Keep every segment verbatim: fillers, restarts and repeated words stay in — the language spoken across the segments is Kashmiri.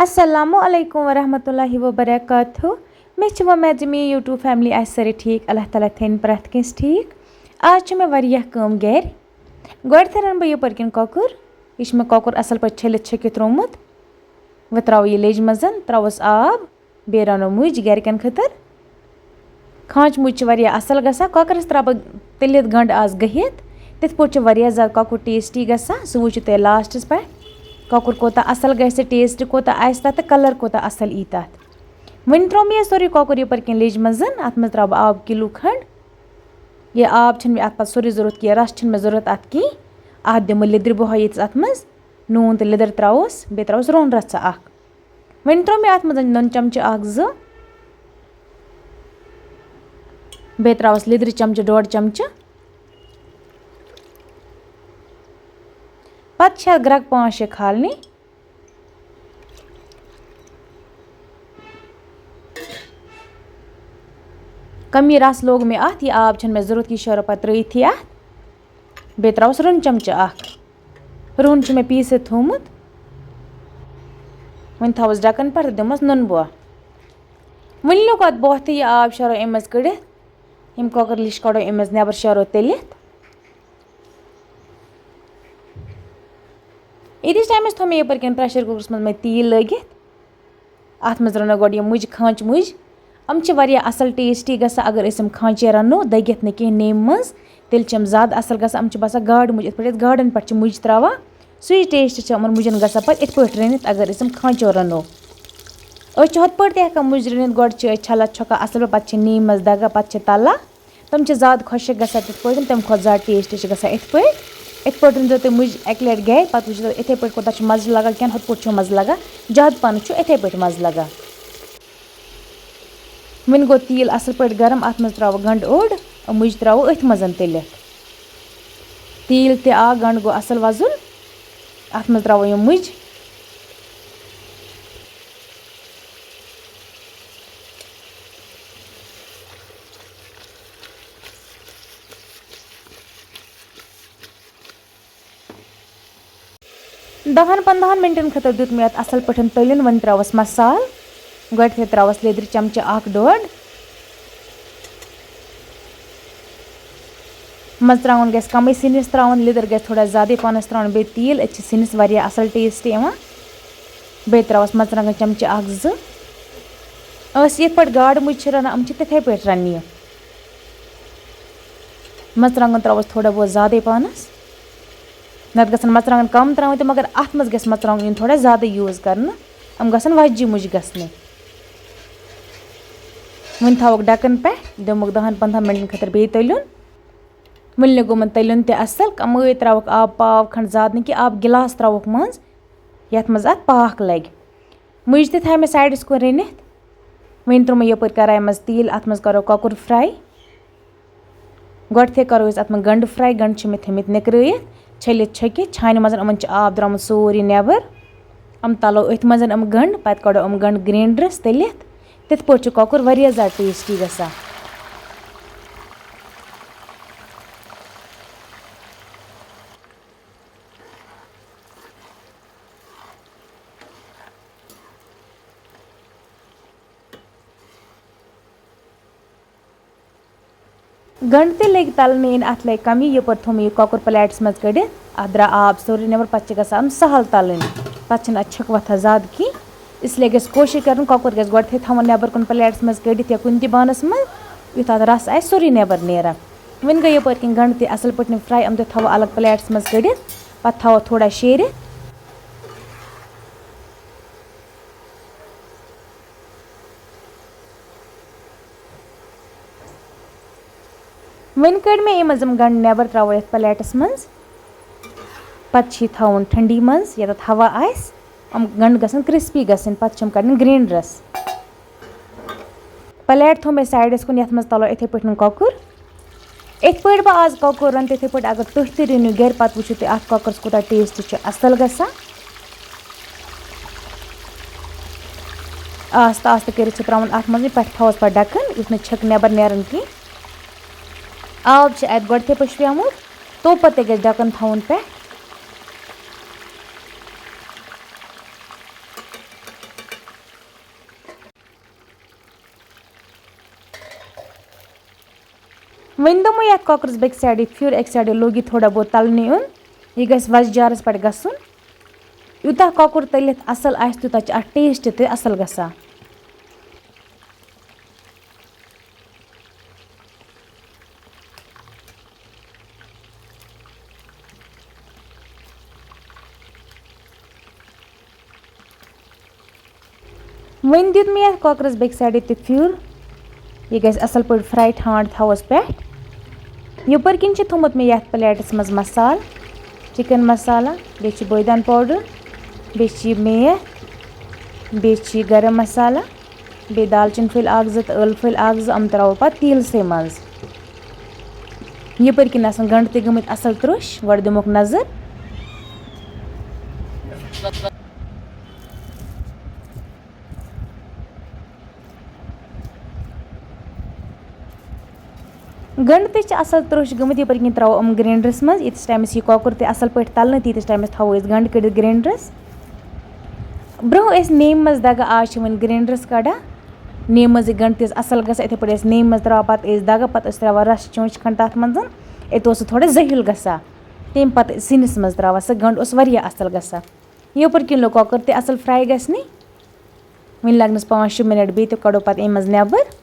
السلام علیکم ورحمۃ اللہ وبرکاتہ۔ مےٚ چھِ وۄمید زِ میٛٲنۍ YouTube family آسہِ سٲرٕے ٹھیٖک۔ اللہ تعالیٰ تھٲیِن پرٛٮ۪تھ کٲنٛسہِ ٹھیٖک۔ آز چھِ مےٚ واریاہ کٲم گَرِ۔ گۄڈٕنٮ۪تھٕے رَنہٕ بہٕ یَپٲرۍ کِنۍ کۄکُر۔ یہِ چھُ مےٚ کۄکُر اَصٕل پٲٹھۍ چھٔلِتھ چھٔکِتھ ترٛوومُت۔ وۄنۍ ترٛاوٕ یہِ لیٚجہِ منٛز، ترٛاوَس آب، بیٚیہِ رَنو مُج گَرِکٮ۪ن خٲطرٕ۔ کھانٛچہِ مُج چھِ واریاہ اَصٕل گژھان۔ کۄکرَس ترٛاوٕ بہٕ تٔلِتھ گَنٛڈٕ آز گٔہِتھ۔ تِتھ پٲٹھۍ چھُ واریاہ زیادٕ کۄکُر tasty گژھان۔ سُہ وٕچھِو تُہۍ lastس پٮ۪ٹھ۔ کۄکُر کوٗتاہ اَصٕل گژھِ، taste کوٗتاہ آسہِ تَتھ تہٕ colour کوٗتاہ اَصٕل یی تَتھ۔ وۄنۍ ترٛوو مےٚ یہِ سورُے کۄکُر یَپٲرۍ کِنۍ لیٚجہِ منٛز۔ اَتھ منٛز ترٛاوٕ بہٕ آب کِلوٗ کھنٛڈ۔ یہِ آب چھُنہٕ مےٚ اَتھ پَتہٕ سورُے ضوٚرَتھ کینٛہہ، رَس چھُنہٕ مےٚ ضوٚرَتھ اَتھ کِہیٖنۍ۔ اَتھ دِمہٕ لیٚدرِ بۄہَے ییٚتِس اَتھ منٛز۔ نوٗن تہٕ لیٚدٕر ترٛاووس، بیٚیہِ ترٛاووس روٚن رَژھا اَکھ۔ وۄنۍ ترٛوو مےٚ اَتھ منٛز نُن چمچہٕ اَکھ زٕ۔ بیٚیہِ ترٛاوَس لیٚدرِ چمچہٕ ڈۄڈ چمچہٕ۔ پَتہٕ چھِ اَتھ گرٛٮ۪کہٕ پانٛژھ شےٚ کھالنہِ۔ کمی رَس لوگ مےٚ اَتھ، یہِ آب چھُنہٕ مےٚ ضوٚرَتھ، یہِ شیرو پَتہٕ ترٛٲیِتھٕے اَتھ۔ بیٚیہِ ترٛاوَس روٚن چمچہٕ اَکھ۔ روٚن چھُ مےٚ پیٖسِتھ تھوٚومُت۔ وۄنۍ تھاوَس ڈَکَن پٮ۪ٹھ تہٕ دِمَس نُنہٕ بوٚہ۔ وۄنۍ لوٚگ اَتھ بوٚہ تہٕ یہِ آب شیرو اَمہِ منٛز کٔڑِتھ۔ یِم کۄکَر لیٚجہِ کَڑو اَمہِ منٛز نٮ۪بَر، شیرو تٔلِتھ۔ ییٖتِس ٹایمَس تھوٚو مےٚ یَپٲرۍ کِنۍ pressure cookerَس منٛز مےٚ تیٖل لٲگِتھ۔ اَتھ منٛز رَنو گۄڈٕ یِم مُجہِ، کھانٛچہِ مُجہِ۔ یِم چھِ واریاہ اَصٕل tasty گژھان، اگر أسۍ یِم کھانٛچہِ رَنو، دٔگِتھ نہٕ کینٛہہ نیمہِ منٛز، تیٚلہِ چھِ یِم زیادٕ اَصٕل گژھان۔ یِم چھِ باسان گاڈٕ مُجہِ، یِتھ پٲٹھۍ أسۍ گاڈَن پٮ۪ٹھ چھِ مُجہِ ترٛاوان، سُے taste چھِ یِمَن مُجَن گژھان پَتہٕ یِتھ پٲٹھۍ رٔنِتھ، اگر أسۍ یِم کھانٛچو رَنو۔ أسۍ چھِ ہُتھ پٲٹھۍ تہِ ہٮ۪کان مُجہِ رٔنِتھ، گۄڈٕ چھِ أسۍ چھَلان چھۄکان اَصٕل پٲٹھۍ، پَتہٕ چھِ نیمہِ منٛز دَگان، پَتہٕ چھِ تَلان۔ تِم چھِ زیادٕ خۄشِک گژھان تِتھ پٲٹھۍ، تَمہِ کھۄتہٕ زیادٕ taste چھِ گژھان یِتھ پٲٹھۍ۔ یِتھ پٲٹھۍ رٔنۍزیو تُہۍ مُجہِ اَکہِ لَٹہِ گَرِ، پَتہٕ وٕچھزیو تُہۍ یِتھَے پٲٹھۍ کوٗتاہ چھُ مَزٕ لَگان، کِنہٕ ہُتھ پٲٹھۍ چھُ مَزٕ لَگان، زیادٕ پَہنَس چھُ یِتھَے پٲٹھۍ مَزٕ لَگان۔ وۄنۍ گوٚو تیٖل اَصٕل پٲٹھۍ گرم، اَتھ منٛز ترٛاوو گَنٛڈٕ اوٚڑ، مُجہِ ترٛاوو أتھۍ منٛز تٔلِتھ۔ تیٖل تہِ آو، گَنٛڈٕ گوٚو اَصٕل وۄزُل، اَتھ منٛز ترٛاوو یِم مُجہِ۔ دَہَن پنٛداہَن مِنٹَن خٲطرٕ دیُت مےٚ اَتھ اَصٕل پٲٹھۍ تٔلِنۍ۔ وۄنۍ ترٛاوَس مصالہٕ۔ گۄڈٕنٮ۪تھٕے ترٛاوَس لیٚدرِ چمچہٕ اَکھ ڈۄڈ۔ مَرژٕوانٛگُن گژھِ کَمٕے سِنِس ترٛاوُن، لیٚدٕر گژھِ تھوڑا زیادَے پَہنَس ترٛاوُن، بیٚیہِ تیٖل، أتۍ چھِ سِنِس واریاہ اَصٕل taste یِوان۔ بیٚیہِ ترٛاوَس مَرژٕوانٛگَن چمچہٕ اَکھ زٕ۔ أسۍ یِتھ پٲٹھۍ گاڈٕ مُجہِ چھِ رَنان، یِم چھِ تِتھَے پٲٹھۍ رَننہِ۔ مَرژٕوانٛگُن ترٛاوَس تھوڑا بہت زیادَے پَہنَس۔ نَتہٕ گژھن مَرژٕوانٛگَن کَم ترٛاوٕنۍ تہٕ مگر اَتھ منٛز گژھِ مَرژٕوانٛگُن یُن تھوڑا زیادَے use کَرنہٕ۔ یِم گژھن وَجہِ مُجہِ گژھنہِ۔ وۄنۍ تھاوَکھ ڈَکَن پٮ۪ٹھ، دِموکھ دَہَن پنٛداہَن مِنٹَن خٲطرٕ بیٚیہِ تٔلیُن۔ وۄنۍ لوٚگ یِمَن تٔلیُن تہِ اَصٕل، کَمٕے ترٛاوَکھ آب، پاو کھنٛڈ، زیادٕ نہٕ کینٛہہ، آب گِلاس ترٛاوَکھ منٛز، یَتھ منٛز اَتھ پاکھ لَگہِ۔ مُجہِ تہِ تھایہِ مےٚ sideس کُن رٔنِتھ۔ وۄنۍ ترٛوو مےٚ یَپٲرۍ کڑایہِ منٛز تیٖل، اَتھ منٛز کَرو کۄکُر fry۔ گۄڈٕنٮ۪تھٕے کَرو أسۍ اَتھ منٛز گَنٛڈٕ fry۔ گَنٛڈٕ چھِ مےٚ تھٲومٕتۍ نِکرٲیِتھ، چھٔلِتھ چھٔکِتھ، چھانہِ منٛز یِمَن چھُ آب درٛامُت سورُے نٮ۪بَر۔ یِم تَلو أتھۍ منٛز یِم گَنٛڈٕ، پَتہٕ کَڑو یِم گَنٛڈٕ grinderس تٔلِتھ۔ تِتھ پٲٹھۍ چھُ کۄکُر واریاہ زیادٕ tasty گژھان۔ گنڈٕ تہِ لٔگۍ تَلنہٕ یِنۍ، اَتھ لَگہِ کَمٕے۔ یَپٲرۍ تھوٚو مےٚ یہِ کۄکُر plateس منٛز کٔڑِتھ، اَتھ درٛاو آب سورُے نٮ۪بر، پَتہٕ چھِ گژھان یِم سَہَل تَلٕنۍ، پَتہٕ چھِنہٕ اَتھ چھِکھ وۄتھان زیادٕ کینٛہہ۔ اس لیے گژھِ کوٗشِش کَرٕنۍ، کۄکُر گژھِ گۄڈٕنٮ۪تھٕے تھاوُن نٮ۪بر کُن plateس منٛز کٔڑِتھ یا کُنہِ تہِ بانَس منٛز، یُتھ اَتھ رَس آسہِ سورُے نٮ۪بر نیران۔ وۄنۍ گٔے یَپٲرۍ کِنۍ گنڈٕ تہِ اَصٕل پٲٹھۍ fry، یِم تہِ تھاوو الگ plateس منٛز کٔڑِتھ، پَتہٕ تھاوو تھوڑا شیٖرِتھ۔ وۄنۍ کٔڑۍ مےٚ یِم زَن گنڈٕ نٮ۪بر، ترٛاوو یَتھ plateس منٛز۔ پَتہٕ چھِ یہِ تھاوُن ٹھنڈی منٛز، ییٚتٮ۪تھ ہوا آسہِ۔ یِم گنڈٕ گژھن crispy گژھٕنۍ، پَتہٕ چھِ یِم کَڑٕنۍ grinderس۔ Plate تھوٚو مےٚ sideس کُن، یَتھ منٛز تَلو یِتھَے پٲٹھۍ کۄکُر۔ یِتھ پٲٹھۍ بہٕ آز کۄکُر رَنہٕ، تِتھَے پٲٹھۍ اگر تُہۍ تہِ رٔنِو گَرِ، پَتہٕ وٕچھِو تُہۍ اَتھ کۄکرَس کوٗتاہ taste چھُ اَصٕل گژھان۔ آستہٕ آستہٕ کٔرِتھ چھِ ترٛاوُن اَتھ منٛزٕے، پٮ۪ٹھٕ تھاوَس پَتہٕ ڈَکَن، یُتھ نہٕ چھِکھ نٮ۪بَر نیرَن کینٛہہ۔ آب چھِ اَتہِ گۄڈٕنٮ۪تھٕے پٔشپیومُت، تو پَتہٕ تہِ گژھِ ڈَکَن تھاوُن پٮ۪ٹھ۔ وۄنۍ دوٚپمو یَتھ کۄکرَس بیٚکہِ سایڈٕ پھیُر، اَکہِ سایڈٕ لوٚگ یہِ تھوڑا بہت تَلنہِ یُن۔ یہِ گژھِ وَزجارَس پٮ۪ٹھ گژھُن۔ یوٗتاہ کۄکُر تٔلِتھ اَصٕل آسہِ، تیوٗتاہ چھُ اَتھ ٹیسٹ تہِ اَصٕل گژھان۔ وۄنۍ دیُت مےٚ یَتھ کۄکرَس بیٚکہِ سایڈٕ تہِ پھیُر۔ یہِ گژھِ اَصٕل پٲٹھۍ فراے ٹھانٛڈ تھاوَس پٮ۪ٹھ۔ یَپٲرۍ کِنۍ چھِ تھوٚمُت مےٚ یَتھ پلیٹَس منٛز مسالہٕ، چِکن مسالہ، بیٚیہِ چھِ بٲدیان پاوڈر، بیٚیہِ چھِ یہِ میتھ، بیٚیہِ چھِ یہِ گرم مسالہ، بیٚیہِ دالچیٖن پھٔلۍ اَکھ زٕ تہٕ ٲلہٕ پھٔلۍ اَکھ زٕ، یِم ترٛاوو پَتہٕ تیٖلسٕے منٛز۔ یَپٲرۍ کِنۍ آسَن گَنٛڈٕ تہِ گٔمٕتۍ اَصٕل ترٛوٚش، گۄڈٕ دِموکھ نظر۔ گَنٛڈٕ تہِ چھِ اَصٕل ترٛوٚش گٔمٕتۍ، یَپٲرۍ کِنۍ ترٛاوو یِم گرینڈرَس منٛز۔ ییٖتِس ٹایمَس یہِ کۄکُر تہِ اَصٕل پٲٹھۍ تَلنہٕ، تیٖتِس ٹایمَس تھاوو أسۍ گَنٛڈٕ کٔڑِتھ گرینڈرَس۔ برٛونٛہہ ٲسۍ نیمہِ منٛز دَگان، آز چھِ وۄنۍ گرینڈرَس کَڑان۔ نیمہِ منٛز یہِ گَنٛڈٕ تہِ ٲسۍ اَصٕل گژھان، یِتھَے پٲٹھۍ ٲسۍ نیمہِ منٛز ترٛاوان، پَتہٕ ٲسۍ دَگان، پَتہٕ ٲسۍ ترٛاوان رَس چونٛچہِ کھنٛڈ تَتھ منٛز۔ اَتہِ اوس سُہ تھوڑا زٔہیُل گژھان، تَمہِ پَتہٕ سِنِس منٛز ترٛاوان۔ سُہ گَنٛڈٕ اوس واریاہ اَصٕل گژھان۔ یَپٲرۍ کِنۍ لوٚگ کۄکُر تہِ اَصٕل فراے گژھنہِ۔ وۄنۍ لَگنَس پانٛژھ شےٚ مِنَٹ بیٚیہِ تہٕ کَڑو پَتہٕ اَمہِ منٛز نٮ۪بَر۔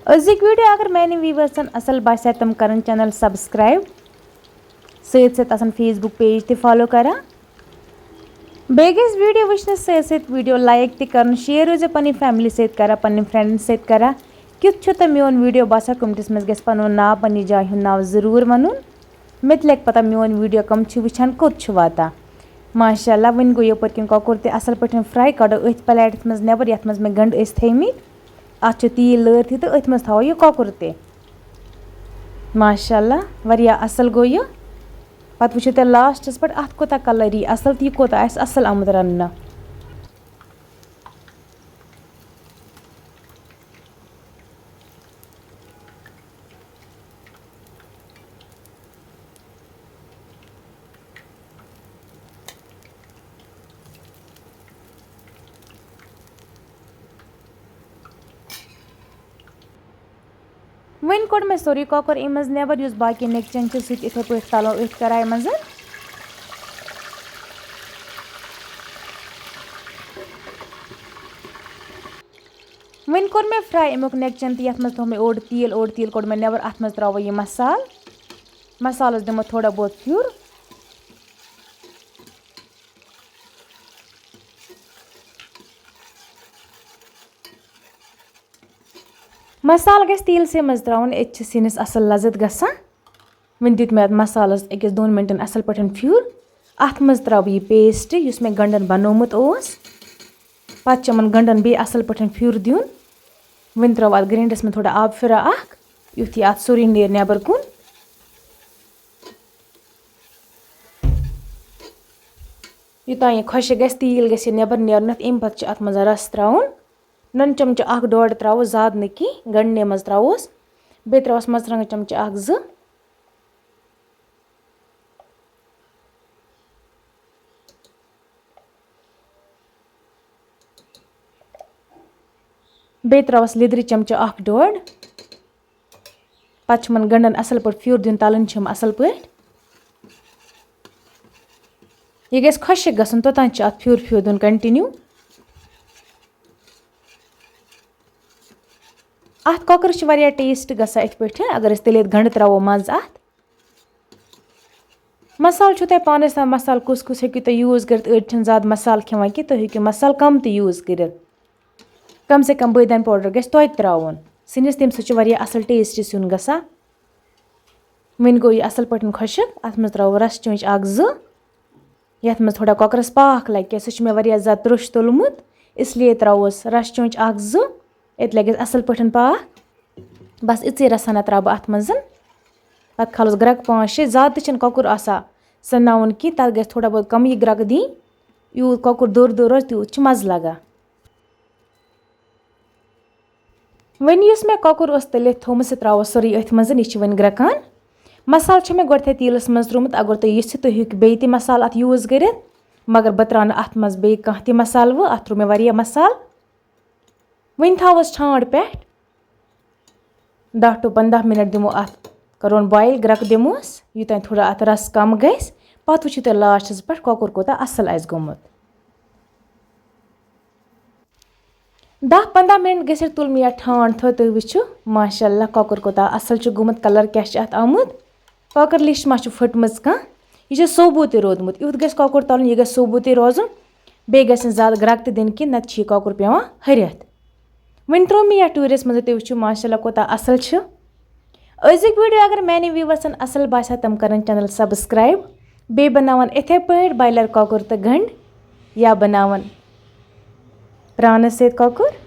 أزِکۍ ویٖڈیو اگر میٛانٮ۪ن ویٖوٲرسَن اَصٕل باسہِ، تِم کَرَن چینل سبسکرایب، سۭتۍ سۭتۍ آسَن Facebook پیج تہِ فالو کَران۔ بیٚیہِ گژھِ ویٖڈیو وٕچھنَس سۭتۍ سۭتۍ ویٖڈیو لایک تہِ کَرُن، شیئر روزِ پنٕنۍ فیملی سۭتۍ کَران، پنٕنۍ فرینڈن سۭتۍ کَران۔ کیُتھ چھُ تۄہہِ میون ویٖڈیو باسان؟ کمنٹس منٛز گژھِ پنُن ناو، پننہِ جایہِ ہُنٛد ناو ضروٗر وَنُن۔ مےٚ تہِ لَگہِ پَتہ میون ویٖڈیو کَم چھِ وٕچھان، کوٚت چھُ واتان۔ ماشاء اللہ، وۄنۍ گوٚو یَپٲرۍ کِنۍ کۄکُر تہِ اَصٕل پٲٹھۍ فراے۔ کَڑو أتھۍ پلیٹَس منٛز نٮ۪بَر، یَتھ منٛز مےٚ گَنٛڈٕ ٲسۍ تھٲیمٕتۍ۔ اَتھ چھِ تیٖل لٲرتھٕے تہٕ أتھۍ منٛز تھاوو یہِ کۄکُر تہِ۔ ماشاء اللہ، واریاہ اَصٕل گوٚو یہِ۔ پَتہٕ وٕچھِو تُہۍ لاسٹَس پٮ۪ٹھ اَتھ کوٗتاہ کَلَر یی اَصٕل تہٕ یہِ کوٗتاہ آسہِ اَصٕل آمُت رَننہٕ۔ وۄنۍ کوٚڑ مےٚ سورُے کۄکُر اَمہِ منٛز نٮ۪بر، یُس باقی نیٚکچَن چھِ، سُہ تہِ یِتھَے پٲٹھۍ تَلو أتھۍ کڑایہِ منٛز۔ وۄنۍ کوٚر مےٚ فراے اَمیُک نیٚکچَن تہِ، یَتھ منٛز تھوٚو مےٚ اوٚڑ تیٖل، اوٚڑ تیٖل کوٚڑ مےٚ نٮ۪بر۔ اَتھ منٛز ترٛاوو یہِ مصالہٕ۔ مصالَس دِمو تھوڑا بہت پھیُر۔ مصالہٕ گژھِ تیٖلسٕے منٛز ترٛاوُن، أتۍ چھِ سِنِس اَصٕل لذت گژھان۔ وۄنۍ دیُت مےٚ اَتھ مصالَس أکِس دۄن مِنٹَن اَصٕل پٲٹھۍ پھیُر۔ اَتھ منٛز ترٛاوٕ بہٕ یہِ پیسٹ، یُس مےٚ گَنٛڈَن بَنومُت اوس۔ پَتہٕ چھِ یِمَن گَنٛڈَن بیٚیہِ اَصٕل پٲٹھۍ پھیُر دیُن۔ وۄنۍ ترٛاوٕ اَتھ گرینڈَس منٛز تھوڑا آب پھِرا اَکھ، یُتھ یہِ اَتھ سورُے نیرِ نٮ۪بَر کُن۔ یوٚتام یہِ خۄشٕک گژھِ، تیٖل گژھِ یہِ نٮ۪بَر نیرُن اَتھ۔ اَمہِ پَتہٕ چھِ اَتھ منٛز رَس ترٛاوُن۔ نُنہٕ چمچہٕ اَکھ ڈۄڈ ترٛاووس، زیادٕ نہٕ کینٛہہ۔ گنٛڈنہِ منٛز ترٛاووس۔ بیٚیہِ ترٛاووس مَرژٕوانٛگَن چمچہٕ اَکھ زٕ۔ بیٚیہِ ترٛاووس لیٚدرِ چمچہٕ اَکھ ڈۄڈ۔ پَتہٕ چھِ یِمَن گنٛڈَن اَصٕل پٲٹھۍ پھیُر دیُن، تَلٕنۍ چھِ یِم اَصٕل پٲٹھۍ۔ یہِ گژھِ خۄشٕک گژھُن، توٚتام چھِ اَتھ پھیُر پھیُر دیُن continue۔ اَتھ کۄکرَس چھِ واریاہ ٹیسٹ گژھان یِتھ پٲٹھۍ، اگر أسۍ تٔلِتھ گنٛڈٕ ترٛاوو منٛزٕ اَتھ۔ مصالہٕ چھُو تۄہہِ پانَس تام، مصالہٕ کُس کُس ہیٚکِو تُہۍ use کٔرِتھ۔ أڑۍ چھِنہٕ زیادٕ مصالہٕ کھٮ۪وان کینٛہہ، تُہۍ ہیٚکِو مصالہٕ کَم تہِ use کٔرِتھ۔ کم سے کم بٲدیان powder گژھِ توتہِ ترٛاوُن سِنِس، تَمہِ سۭتۍ چھُ واریاہ اَصٕل ٹیسٹ سیُن گژھان۔ وۄنۍ گوٚو یہِ اَصٕل پٲٹھۍ خۄشٕک، اَتھ منٛز ترٛاوو رَس چونٛچہِ اَکھ زٕ، یَتھ منٛز تھوڑا کۄکرَس پاکھ لَگہِ، کیٛازِ سُہ چھُ مےٚ واریاہ زیادٕ ترٛوٚش توٚلمُت، اس لیے ترٛاووس رَس چونٛچہِ اَکھ زٕ، ییٚتہِ لَگٮ۪س اَصٕل پٲٹھۍ پاکھ۔ بَس، یِژٕے رَژھا ہنا ترٛاوٕ بہٕ اَتھ منٛز۔ پَتہٕ کھالوس گرٛٮ۪کہٕ پانٛژھ شےٚ، زیادٕ تہِ چھِنہٕ کۄکُر آسان سَناوُن کینٛہہ، تَتھ گژھِ تھوڑا بہت کَمٕے گرٛٮ۪کہٕ دِنۍ۔ یوٗت کۄکُر دوٚر دوٚر روزِ، تیوٗت چھُ مَزٕ لَگان۔ وۄنۍ یُس مےٚ کۄکُر اوس تٔلِتھ تھوٚومُت، سُہ ترٛاوو سورُے أتھۍ منٛز۔ یہِ چھِ وۄنۍ گرٛٮ۪کان۔ مصالہٕ چھُ مےٚ گۄڈٕنٮ۪تھٕے تیٖلَس منٛز ترٛوومُت۔ اگر تُہۍ یژھِو، تُہۍ ہیٚکِو بیٚیہِ تہِ مصالہٕ اَتھ use کٔرِتھ، مگر بہٕ ترٛاوٕ نہٕ اَتھ منٛز بیٚیہِ کانٛہہ تہِ مصالہٕ وۄنۍ۔ اَتھ ترٛوو مےٚ واریاہ مصالہٕ۔ وۄنۍ تھاوس ٹھانٛڈ پٮ۪ٹھ۔ دَہ to پنٛداہ مِنَٹ دِمو اَتھ، کَرون بویِل، گرٛٮ۪کہٕ دِموس، یوٚتام تھوڑا اَتھ رَس کَم گژھِ۔ پَتہٕ وٕچھِو تُہۍ لاسٹَس پٮ۪ٹھ کۄکُر کوٗتاہ اَصٕل آسہِ گوٚمُت۔ دَہ پنٛداہ مِنَٹ گٔژھِتھ تُل مےٚ یَتھ ٹھانٛڈ تھوٚد، تُہۍ وٕچھِو ماشاء اللہ کۄکُر کوٗتاہ اَصٕل چھُ گوٚمُت، کَلَر کیٛاہ چھُ اَتھ آمُت، کۄکَر لِش ما چھُ پھٔٹمٕژ کانٛہہ۔ یہِ چھُ ثوبوٗتٕے روٗدمُت، یُتھ گژھِ کۄکُر تَلُن، یہِ گژھِ ثوبوٗتٕے روزُن، بیٚیہِ گژھِ نہٕ زیادٕ گرٛٮ۪کہٕ تہِ دِنۍ کینٛہہ، نَتہٕ چھُ یہِ کۄکُر پٮ۪وان ۂرِتھ۔ وۄنۍ ترٛوو مےٚ یَتھ ٹوٗرِس منٛز، تُہۍ وٕچھِو ماشاء اللہ کوٗتاہ اَصٕل چھُ۔ أزیُک ویٖڈیو اگر میٛانٮ۪ن ویوٗوَرسَن اَصٕل باسیٛو، تِم کَرَن چینَل سبسکرایب، بیٚیہِ بَناوَن اِتھَے پٲٹھۍ بایلَر کۄکُر تہٕ گَنٛڈ، یا بَناوَن پرٛانَس سۭتۍ کۄکُر۔